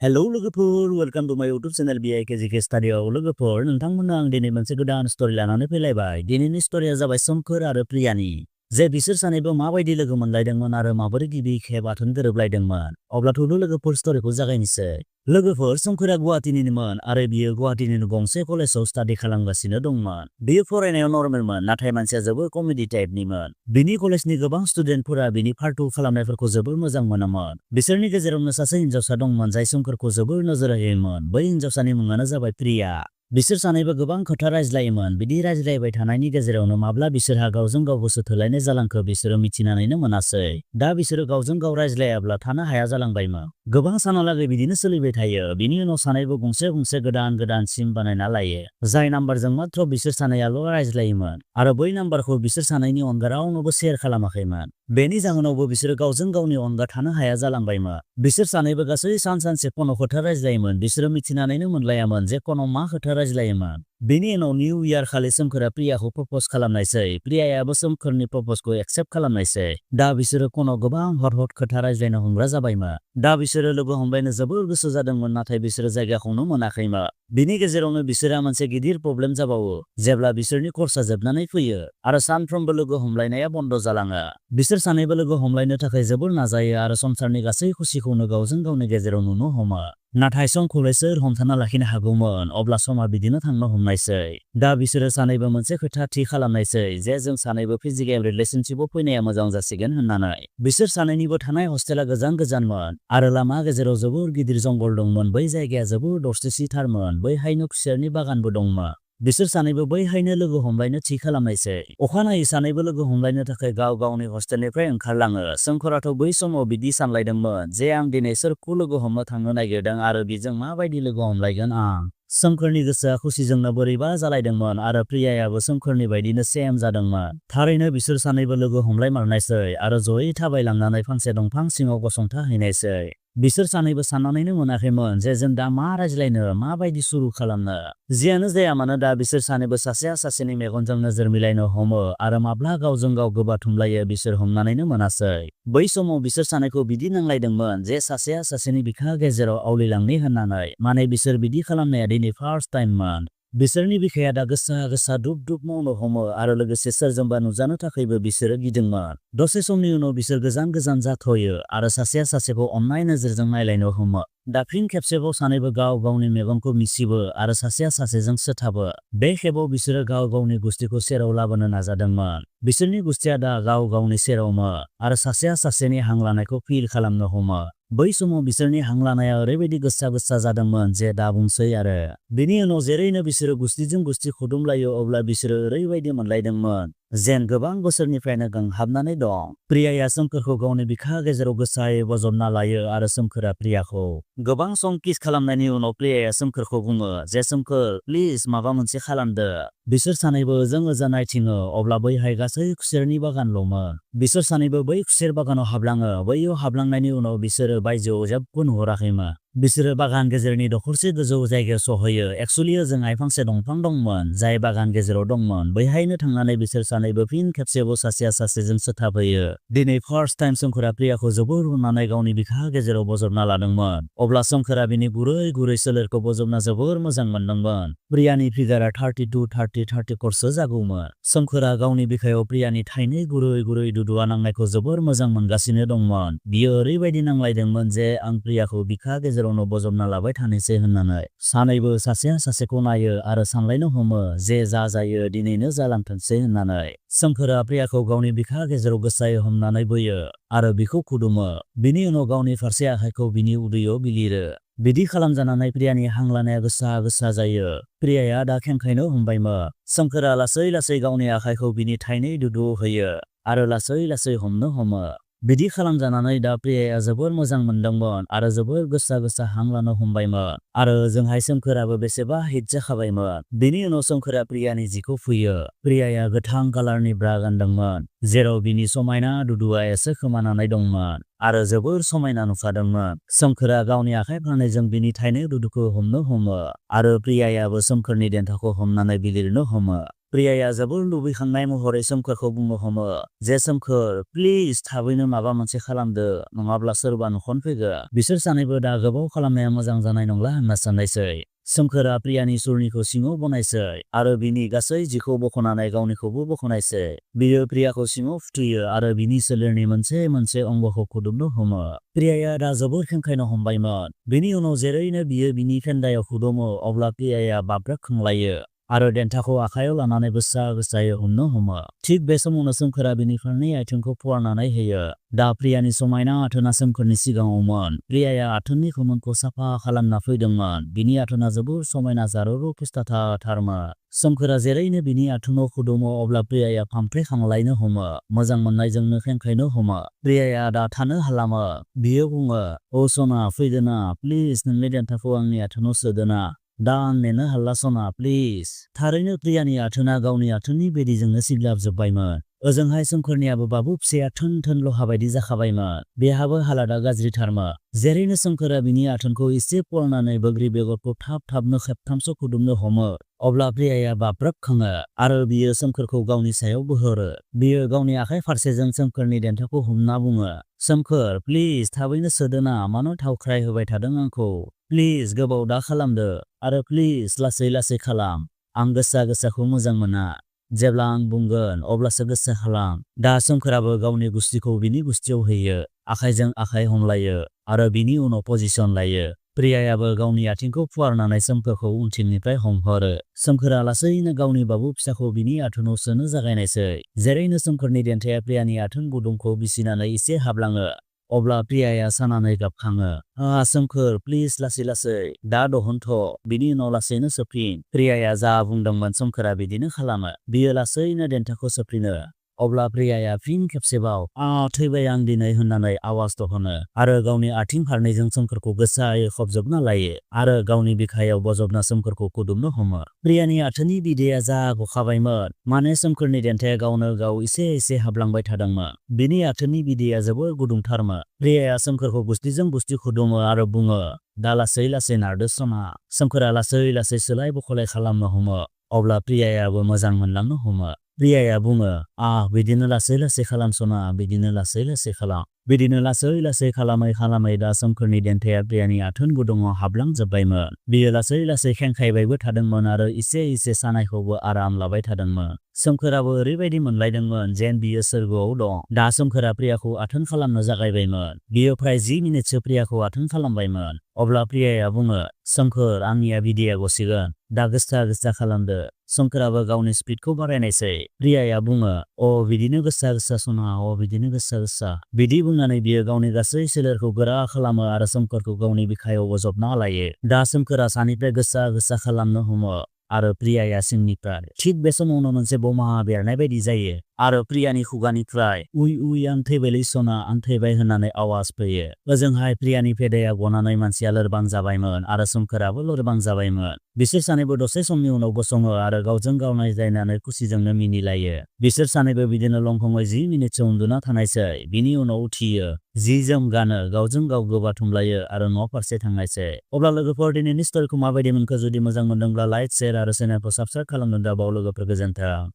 Hello लोगोफोर welcome to माय YouTube channel BIKGK स्टाडियाव लोगोफोर नोंथांमोननो आं दिनै मोनसे गोदान स्टोरी लानानै फैलायबाय। दिनैनि स्टोरीया जाबाय सोमखोर आरो प्रियानि। जे बिसोर सानैबो माबायदि लोगो मोनलायदोंमोन आरो माबोरै गिबि खेब आथोन गोरोबलायदोंमोन। अब्लाथ' लोगोफोर स्टोरीखौ जागायनोसै। लोगोफोर सोमखोरा गुवाहाटीनिनोमोन आरो बियो गुवाहाटीनिनो गंसे कलेजाव स्टाडि खालामगासिनो दंमोन। बियो फरायनायाव नर्मेलमोन नाथाय मानसिया जोबोर कमेडि टाइपनिमोन। बिनि कलेजनि गोबां स्टुडेन्टफोरा बिनि फाल्तु खालामनायफोरखौ जोबोर मोजां मोनोमोन। बिसोरनि गेजेरावनो सासे हिनजावसा दंमोन जाय सोमखोरखौ जोबोर नोजोर होयोमोन। बै हिनजावसानि मुङानो जाबाय प्रिया। बिसोर सानैबो गोबां खोथा रायज्लायोमोन। बिदि रायज्लायबाय थानायनि गेजेरावनो माब्ला बिसोरहा गावजों गाव गोसो थोलायनाय जालांखो बिसोरो मिथिनानैनो मोनासै। दा बिसोरो गावजों गाव रायज्लायाब्ला थानो हाया जालांबायमोन। गोबां सानालागै बिदिनो सोलिबाय थायो। बिनि उनाव सानैबो गंसे गोदान सिम बानायना लायो। जाय नाम्बारजों मात्र बिसोर सानैयाल' रायज्लायोमोन आरो बै नाम्बारखौ बिसोर सानैनि अनगा रावनोबो शेयार खालामाखैमोन। बेनि जाहोनावबो बिसोरो गावजों गावनि अनगा थानो हाया जालांबायमोन। बिसोर सानैबो गासै सानसे फनाव खोथा रायज्लायोमोन। बिसोरो मिथिनानैनो मोनलायामोन जे फनाव मा खोथा रायज्लायोमोन। बेनि उनाव निउ इयार खालि सोमखोरा प्रियाखौ प्रप'ज खालामनायसै। प्रियायाबो सोमखोरनि प्रप'जखौ एक्सेप्ट खालामनायसै। दा बिसोरो फनाव गोबां हर खोथा रायज्लायनो हमग्रा जाबायमोन। दा बिसोरो लोगो हमलायनो जोबोर गोसो जादोंमोन नाथाय बिसोरो जायगाखौनो मोनाखैमोन। बिनि गेजेरावनो बिसोरहा मोनसे गिदिर प्रब्लेम जाबावो। जेब्ला बिसोरनि कर्सआ जोबनानै फैयो आरो सानफ्रोमबो लोगो हमलायनाया बन्द जालाङो। बिसोर सानैबो लोगो हमलायनो थाखाय जोबोर नाजायो आरो संसारनि गासै खुसिखौनो गावजों गावनि गेजेराव नुनो हमो। नाथाय समखौलाय सोर हमथाना लाखिनो हागौमोन। अब्ला समा बिदिनो थांनो हमनायसै। दा बिसोरो सानैबो मोनसे खोथा थि खालामनायसै जे जों सानैबो फिजिकेल रिलेशनशिपआव फैनाया मोजां जासिगोन होननानै। बिसोर सानैनिबो थानाय हस्टेला गोजान-गोजानमोन आरो लामा गेजेराव जोबोर गिदिर जंगल दंमोन। बै जायगाया जोबोर दरसेसिथारमोन। बैहायनो खुसेरनि बागानबो दंमोन। बिसोर सानैबो बैहायनो लोगो हमलायनो थि खालामनायसै। अखानायै सानैबो लोगो हमलायनो थाखाय गाव गावनि हस्टेलनिफ्राय ओंखारलाङो। सोमखोराथ' बै समाव बिदि सानलायदोंमोन जे आं दिनै सोरखौ लोगो हमनो थांनो नागिरदों आरो बिजों माबायदि लोगो हमलायगोन आं। सोमखोरनि गोसोआ खुसिजोंनो बोरैबा जालायदोंमोन आरो प्रियायाबो सोमखोरनि बायदिनो सेम जादोंमोन। थारैनो बिसोर सानैबो लोगो हमलायमारनायसै आरो जयै थाबायलांनानै फांसे दंफां सिङाव गसंथा हैनायसै। बिसोर सानैबो साननानैनो मोनाखैमोन जे जों दा मा रायज्लायनो माबायदि सुरु खालामनो। जियानो जाया मानो दा बिसोर सानैबो सासेया सासेनि मेगनजों नोजोर मिलायनो हमो आरो माब्ला गावजों गाव गोबाथुमलायो बिसोर हमनानैनो मोनासै। बै समाव बिसोर सानैखौ बिदि नांलायदोंमोन जे सासेया सासेनि बिखा गेजेराव आवलिलांनि होननानै। माने बिसोर बिदि खालामनाया दिनै फार्स्ट टाइममोन। बिसोरनि बिखाया दा गोसा दुब मावनो हमो आरो लोगोसे सोरजोंबा नुजानो थाखायबो बिसोरो गिदोंमोन। दसे समनि उनाव बिसोर गोजान जाथ'यो आरो सासेया सासेखौ अननाय नोजोरजों नायलायनो हमो। दा फिन खेबसेबाव सानैबो गाव गावनि मेगनखौ मिसिबो आरो सासेया सासेजों सोथाबो। बे खेबाव बिसोरो गाव गावनि गुस्थिखौ सेराव लाबोनो नाजादोंमोन। बिसोरनि गुस्थिया दा गाव गावनि सेरावमोन आरो सासेया सासेनि हां लानायखौ फिल खालामनो हमो। बै समाव बिसोरनि हां लानाया ओरैबायदि गोसा जादोंमोन जे दा बुंसै आरो। बेनि उनाव जेरैनो बिसोरो गुस्थिजों गुस्थि खुदुमलायो अब्ला बिसोरो ओरैबायदि मोनलायदोंमोन जेन गोबां बोसोरनिफ्रायनो गांहाबनानै दं। प्रियाया सोमखोरखौ गावनि बिखा गेजेराव गोसायै बजबना लायो आरो सोमखोरा प्रियाखौ गोबां सम किस खालामनायनि उनाव प्रियाया सोमखोरखौ बुङो जे सोमखोर प्लिज माबा मोनसे खालामदो। बिसोर सानैबो ओजों नायथिङो अब्ला बैहाय गासै खुसेरनि बागानल'मोन। बिसोर सानैबो बै खुसेर बागानाव हाबलाङो। बैयाव हाबलांनायनि उनाव बिसोरो बायजोआव जेबो नुहुराखैमोन। बिसोरो बागान गेजेरनि दखरसे गोजौ जायगायाव सहैयो। एक्चुअली ओजोंहाय फांसे दंफां दंमोन जाय बागान गेजेराव दंमोन। बैहायनो थांनानै बिसोर सानैबो फिन खेबसेबाव सासेया सासेजों सोथाबहैयो। दिनै फार्स्ट टाइम सोमखोरा प्रियाखौ जोबोर अननानै गावनि बिखा गेजेराव बजबना लादोंमोन। अब्ला सोमखोरा बिनि गुरै सोलेरखौ बजबना जोबोर मोजां मोनदोंमोन। प्रियानि फिगारा 32-34 जागौमोन। सोमखोरा गावनि बिखायाव प्रियानि थाइनै गुरै दुदुआ नांनायखौ जोबोर मोजां मोनगासिनो दंमोन। बियो ओरैबायदि नांलायदोंमोन जे आं प्रियाखौ बिखा गेजेरावनो बजबना लाबाय थानोसै होननानै। सानैबो सासेया सासेखौ नायो आरो सानलायनो हमो जे जा जायो दिनैनो जालांथोंसै होननानै। सोमखोरा प्रियाखौ गावनि बिखा गेजेराव गोसायै हमनानै बोयो आरो बिखौ खुदुमो। बिनि उनाव गावनि फारसे आखाइखौ बिनि उदैयाव बिलिरो। बिदि खालामजानानै प्रियानि हां लानाया गोसा जायो। प्रियाया दा खेंखायनो हमबायमोन। सोमखोरा लासै गावनि आखाइखौ बिनि थाइनै दुदुआव होयो आरो लासै हमनो हमो। बिदि खालामजानानै दा प्रियाया जोबोर मोजां मोनदोंमोन आरो जोबोर गोसा हां लानो हमबायमोन आरो ओजोंहाय सोमखोराबो बेसेबा हिट जाखाबायमोन। बेनि उनाव सोमखोरा प्रियानि जिखौ फुयो। प्रियाया गोथां कालारनि ब्रा गानदोंमोन जेराव बिनि समायना दुदुआ एसे खोमानानै दंमोन आरो जोबोर समायना नुखादोंमोन। सोमखोरा गावनि आखाइ फारनैजों बिनि थाइनै दुदुखौ हमनो हमो आरो प्रियायाबो सोमखोरनि देन्थाखौ हमनानै बिलिरनो हमो। प्रियाया जोबोर लुबैखांनाय महरै सोमखोरखौ बुंनो हमो जे सोमखोर प्लिज थाबैनो माबा मोनसे खालामदो नङाब्ला सोरबा नुखन फैगोन। बिसोर सानैबो दा गोबाव खालामनाया मोजां जानाय नंला होनना साननायसै। सोमखोरा प्रियानि सुरनिखौ सिङाव बनायसै आरो बिनि गासै जिखौ बख'नानै गावनिखौबो बख'नायसै। बियो प्रियाखौ सिङाव फुथुयो आरो बिनि सोलेरनि मोनसे मोनसे अंगखौ खुदुमनो हमो। प्रियाया दा जोबोर खेंखायनो हमबायमोन। बेनि उनाव जेरैनो बियो बिनि फेन्दायाव खुदुमो अब्ला प्रियाया बाब्राब खांलायो आरो देन्थाखौ आखायाव लानानै गोसा गोसायै हमनो हमो। थिग बे समावनो सोमखोरा बिनि फारनै आथिंखौ फुवारनानै होयो। दा प्रियानि समायना आथोना सोमखोरनि सिगाङावमोन। प्रियाया आथोननि खोमोनखौ साफा खालामना फैदोंमोन। बिनि आथोना जोबोर समायना जारौरौ फिस्टाथारमोन। सोमखोरा जेरैनो बिनि आथोनाव खुदुमो अब्ला प्रियाया फामफ्रे खांलायनो हमो। मोजां मोननायजोंनो खेंखायनो हमो। प्रियाया दा थानो हालामो। बियो बुङो, "अ सना फैदोना प्लिज नोंनि देन्थाखौ आंनि आथोनाव सोदोना। दा आं नेनो हाला सना प्लिज।" थारैनो प्रियानि आथोना गावनि आथोननि बेदिजोंनो सिग्लाबजोब्बायमोन। ओजोंहाय सोमखोरनियाबो बाबु फिसाया थोन थोन लहा बायदि जाखाबायमोन। बेहाबो हालादा गाज्रिथारमोन। जेरैनो सोमखोरा बिनि आथोनखौ एसे फुवारनानै बोग्रि बेगरखौ थाब थाबनो खेबथामसो खुदुमनो हमो अब्ला प्रियाया बाब्राब खाङो आरो बियो सोमखोरखौ गावनि सायाव बोहरो। बियो गावनि आखाइ फारसेजों सोमखोरनि देन्थाखौ हमना बुङो, "सोमखोर प्लिज थाबैनो सोदोना मानो थावख्राय होबाय थादों आंखौ? प्लिज गोबाव दा खालामदो आरो प्लिज लासै लासै खालाम। आं गोसा गोसाखौ मोजां मोना। जेब्ला आं बुंगोन अब्लासो गोसा खालाम।" दा सोमखोराबो गावनि गुस्थिखौ बिनि गुस्थियाव होयो। आखाइजों आखाइ हमलायो आरो बिनि उनाव पजिसन लायो। प्रियायाबो गावनि आथिंखौ फुवारनानै सोमखोरखौ उनथिंनिफ्राय हमहरो। सोमखोरा लासैनो गावनि बाबु फिसाखौ बिनि आथोनाव सोनो जागायनायसै। जेरैनो सोमखोरनि देन्थाया प्रियानि आथोन गुदुंखौ बिसिनानै एसे हाबलाङो अब्ला प्रियाया सानानै गाबखाङो। सोमखोर प्लिज लासै लासै दा दहनथ'। बिनि उनाव लासैनो सोफिन। प्रियाया जा बुंदोंमोन सोमखोरा बिदिनो खालामो। बियो लासैनो देन्थाखौ सोफिनो। अब्ला प्रियाया फिन खेबसेबाव थैबाय आं दिनै होननानै आवाज दहनो आरो गावनि आथिं फारनैजों सोमखोरखौ गोसायै खबजबना लायो आरो गावनि बिखायाव बजबना सोमखोरखौ खुदुमनो हमो। प्रियानि आथोननि बिदैया जा गखाबायमोन माने सोमखोरनि देन्थाया गावनो गाव एसे एसे हाबलांबाय थादोंमोन। बिनि आथोननि बिदैया जोबोर गुदुंथारमोन। प्रियाया सोमखोरखौ गुस्थिजों गुस्थि खुदुमो आरो बुङो, "दा लासै लासै नारदो सना।" सोमखोरा लासै लासै सोलाय बखलाय खालामनो हमो। अब्ला प्रियायाबो मोजां मोनलांनो हमो। प्रियाया बुङो, बिदिनो लासै लासै खालाम सना बिदिनो लासै लासै खालाम। बिदिनो लासै लासै खालामै खालामै दा सोमखोरनि देन्थाया प्रियानि आथोन गुदुङाव हाबलांजोब्बायमोन। बियो लासै लासै खेंखायबायबो थादोंमोन आरो एसे एसे सानायखौबो आराम लाबाय थादोंमोन। सोमखोराबो ओरैबायदि मोनलायदोंमोन जेन बियो सोरगोआव दं। दा सोमखोरा प्रियाखौ आथोन खालामनो जागायबायमोन। बियो फ्राय 10 मिनिटसो प्रियाखौ आथोन खालामबायमोन। अब्ला प्रियाया बुङो, "सोमखोर आंनिया बिदैया गसिगोन। दा गोसा गोसा खालामदो।" सोमखोराबो गावनि स्पिडखौ बारायनायसै। प्रियाया बुङो, बिदिनो गोसा गोसा सना बिदिनो गोसा गोसा। बिदि बुंनानै बियो गावनि गासै सोलेरखौ गोरा खालामो आरो सोमखोरखौ गावनि बिखायाव बजबना लायो। दा सोमखोरा सानिफ्राय गोसा गोसा खालामनो हमो आरो प्रियाया सिंनिफ्राय। थिग बे समावनो मोनसे बमा बेरनाय बायदि जायो आरो प्रियानि खुगानिफ्राय उइ उइ आं थैबायलै सना आं थैबाय होननानै आवाज फैयो। ओजोंहाय प्रियानि फेदाया गनानै मानसिया लोरबां जाबायमोन आरो सोमखोराबो लोरबां जाबायमोन। बिसोर सानैबो दसे समनि उनाव गसङो आरो गावजों गाव नायज्लायनानै खुसिजोंनो मिनिलायो। बिसोर सानैबो बिदिनो लंथङै 10 मिनिटसो उन्दुना थानायसै। बिनि उनाव उथियो, जि जोम गानो, गावजों गाव गोबाथुमलायो आरो न' फारसे थांनायसै। अब्ला लोगोफोर दिनैनि स्ट'रिखौ माबायदि मोनखो? जुदि मोजां मोनदोंब्ला लाइक, शेयार आरो चेनेलखौ साबस्क्राइब खालामनो दाबाव लोगोफोर गोजोन्थों।